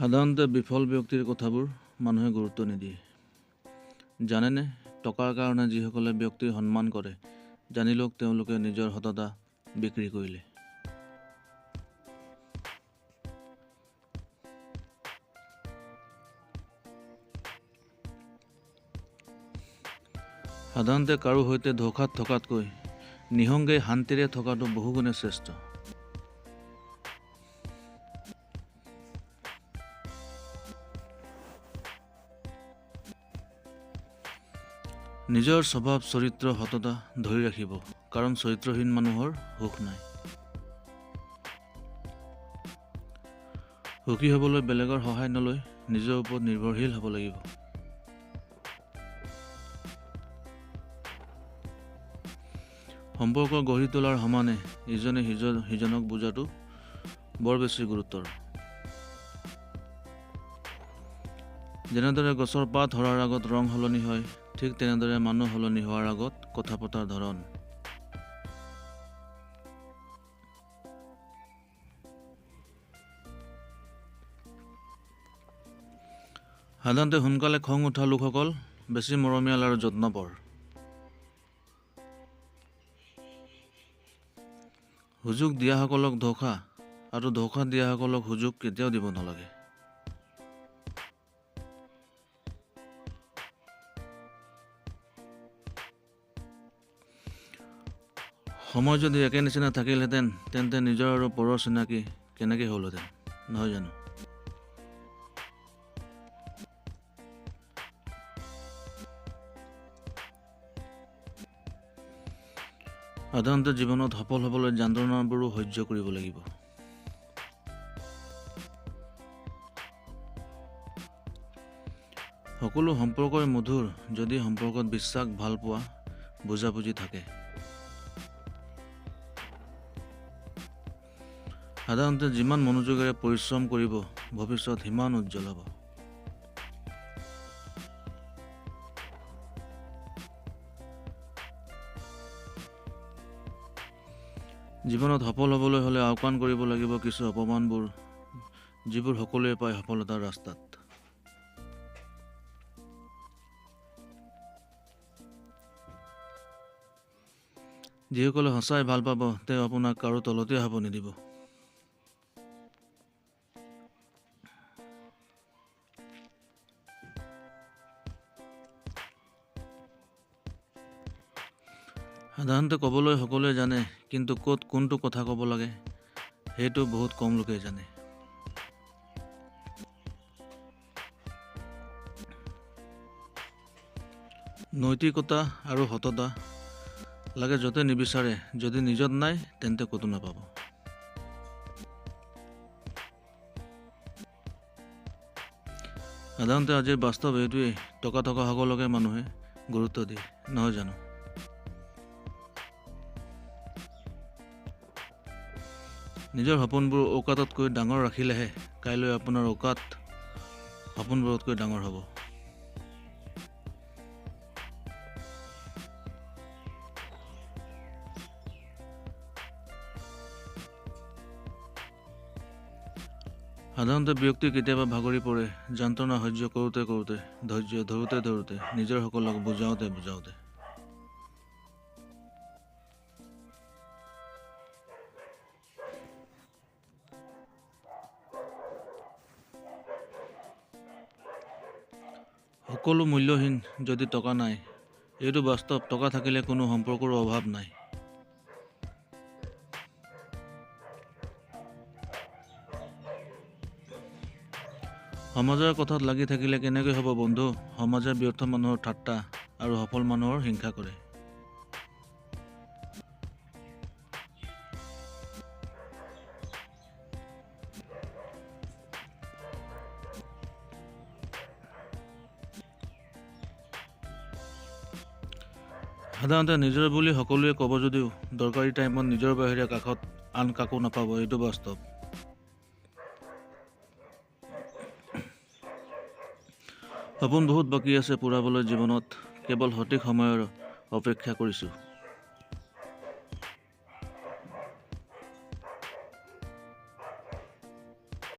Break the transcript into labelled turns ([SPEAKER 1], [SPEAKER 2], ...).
[SPEAKER 1] সাধাৰণতে বিফল ব্যক্তিৰ কথাবোৰ মানুহে গুৰুত্ব নিদিয়ে। জানেনে, টকাৰ কাৰণে যিসকলে ব্যক্তিৰ সন্মান কৰে, জানি লওক তেওঁলোকে নিজৰ সততা বিক্ৰী কৰিলে। সাধাৰণতে কাৰো সৈতে ধোঁকাত থকাতকৈ নিঃসংগই শান্তিৰে থকাটো বহুগুণে শ্ৰেষ্ঠ। নিজৰ স্বভাৱ চৰিত্ৰ সততা ধৰি ৰাখিব, কাৰণ চৰিত্ৰহীন মানুহৰ সুখ নাই। সুখী হ'বলৈ বেলেগৰ সহায় নলৈ নিজৰ ওপৰত নিৰ্ভৰশীল হ'ব লাগিব। সম্পৰ্ক গঢ়ি তোলাৰ সমানে ইজনে সিজনক বুজাটো বৰ বেছি গুৰুত্বৰ। যেনেদৰে গছৰ পাত সৰাৰ আগত ৰং সলনি হয়, ঠিক তেনেদৰে মানুহ সলনি হোৱাৰ আগত কথা পতাৰ ধৰণ। সাধাৰণতে সোনকালে খং উঠা লোকসকল বেছি মৰমীয়াল আৰু যত্নপৰ। সুযোগ দিয়াসকলক ধোঁকা আৰু ধোঁকা দিয়াসকলক সুযোগ কেতিয়াও দিব নালাগে। সময় যদি একে নিচিনা থাকিলহেঁতেন, তেন্তে নিজৰ আৰু পৰৰ চিনাকি কেনেকৈ হ'লহেঁতেন, নহয় জানো? সাধাৰণতে জীৱনত সফল হ'বলৈ যন্ত্ৰণাবোৰো সহ্য কৰিব লাগিব। সকলো সম্পৰ্কই মধুৰ যদি সম্পৰ্কত বিশ্বাস, ভালপোৱা, বুজাবুজি থাকে। সাধাৰণতে যিমান মনোযোগেৰে পৰিশ্ৰম কৰিব, ভৱিষ্যত সিমান উজ্জ্বল হ'ব। জীৱনত সফল হ'বলৈ হ'লে আওকাণ কৰিব লাগিব কিছু অপমানবোৰ, যিবোৰ সকলোৱে পায় সফলতাৰ ৰাস্তাত। যিসকলে সঁচাই ভাল পাব, তেওঁ আপোনাক কাৰো তলতে হ'ব নিদিব। সাধাৰণতে ক'বলৈ সকলোৱে জানে, কিন্তু ক'ত কোনটো কথা ক'ব লাগে সেইটো বহুত কম লোকেই জানে। নৈতিকতা আৰু সততা লাগে য'তে নিবিচাৰে, যদি নিজত নাই তেন্তে ক'তো নাপাব। সাধাৰণতে আজিৰ বাস্তৱ এইটোৱেই, টকা থকা সকলোকে মানুহে গুৰুত্ব দিয়ে, নহয় জানো? নিজৰ সপোনবোৰ ঔকাততকৈ ডাঙৰ ৰাখিলেহে কাইলৈ আপোনাৰ ঔকাত সপোনবোৰতকৈ ডাঙৰ হ'ব। সাধাৰণতে ব্যক্তি কেতিয়াবা ভাগৰি পৰে, যন্ত্ৰণা সহ্য কৰোঁতে কৰোঁতে, ধৈৰ্য ধৰোঁতে ধৰোঁতে, নিজৰ সকলক বুজাওঁতে বুজাওঁতে। সকলো মূল্যহীন যদি টকা নাই, এইটো বাস্তৱ। টকা থাকিলে কোনো সম্পৰ্কৰ অভাৱ নাই। সমাজৰ কথাত লাগি থাকিলে কেনেকৈ হ'ব বন্ধু? সমাজে ব্যৰ্থ মানুহৰ ঠাট্টা আৰু সফল মানুহৰ হিংসা কৰে। সাধাৰণতে নিজৰ বুলি সকলোৱে ক'ব যদিও দৰকাৰী টাইমত নিজৰ বাহিৰে কাষত আন কাকো নাপাব, এইটো বাস্তৱ। সপোন বহুত বাকী আছে পূৰাবলৈ জীৱনত, কেৱল সঠিক সময়ৰ অপেক্ষা কৰিছোঁ।